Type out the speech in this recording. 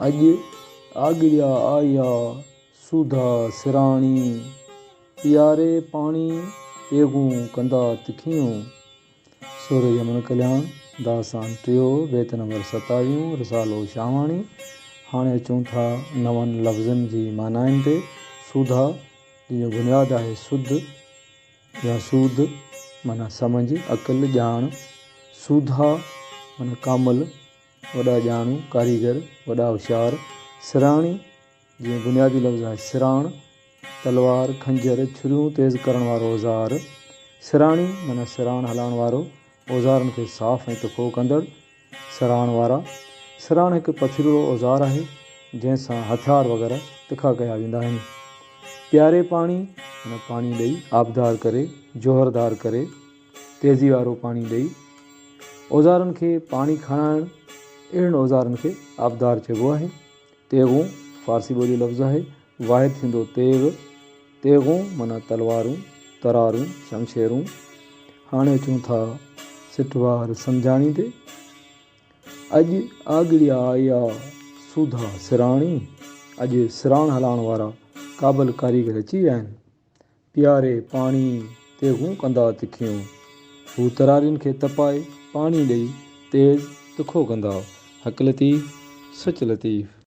اڄ آڳڙيا آيا سوڌا سراڻي، پياري پاڻي تيغون ڪندا تکيون. سر يمن ڪلياڻ، داستان ٽيو، بيت نمبر ستاويهون، رسالو شاهواڻي. هاڻي اچون ٿا نون لفظن جي معنائن تي. سوڌا، جنهن جو بنياد آهي سڌ يا سود، معنيٰ سمجهه، عقل، ڄاڻ. سوڌا معنيٰ ڪامل، وڏا ڄاڻو، ڪاريگر، وڏا هوشيار. سراڻي، جيئن بنيادي لفظ آهي سراڻ، تلوار، خنجر، ڇريون تيز ڪرڻ وارو اوزار. سراڻي معنيٰ سراڻ هلائڻ وارو، اوزارن کي صاف ۽ تکو ڪندڙ، سراڻ وارا. سراڻ هڪ پٿريلو اوزار آهي، جنهن سان هٿيار وغيره تکا ڪيا ويندا آهن. پياري پاڻي معنيٰ پاڻي ڏئي، آبدار ڪري، جوهردار ڪري، تيزي وارو پاڻي ڏئي، اوزارن کي پاڻي کڻائڻ، اهڙن اوزارن کي آبدار چئبو آهي. تيغون، فارسي ٻوليء جو لفظ آهي، واحد ٿيندو تيغ، تيغون معنيٰ تلوارون، ترارون، شمشيرون. هاڻي اچون ٿا سٽوار سمجهاڻي تي. اڄ آڳڙيا آيا سوڌا سراڻي، اڄ سراڻ هلائڻ وارا قابل ڪاريگر اچي ويا آهن. پياري پاڻي تيغون ڪندا تکيون. هو ترارين کي تپائي پاڻي ڏئي تيز تکو ڪندا. حق لطيف، سچ لطيف.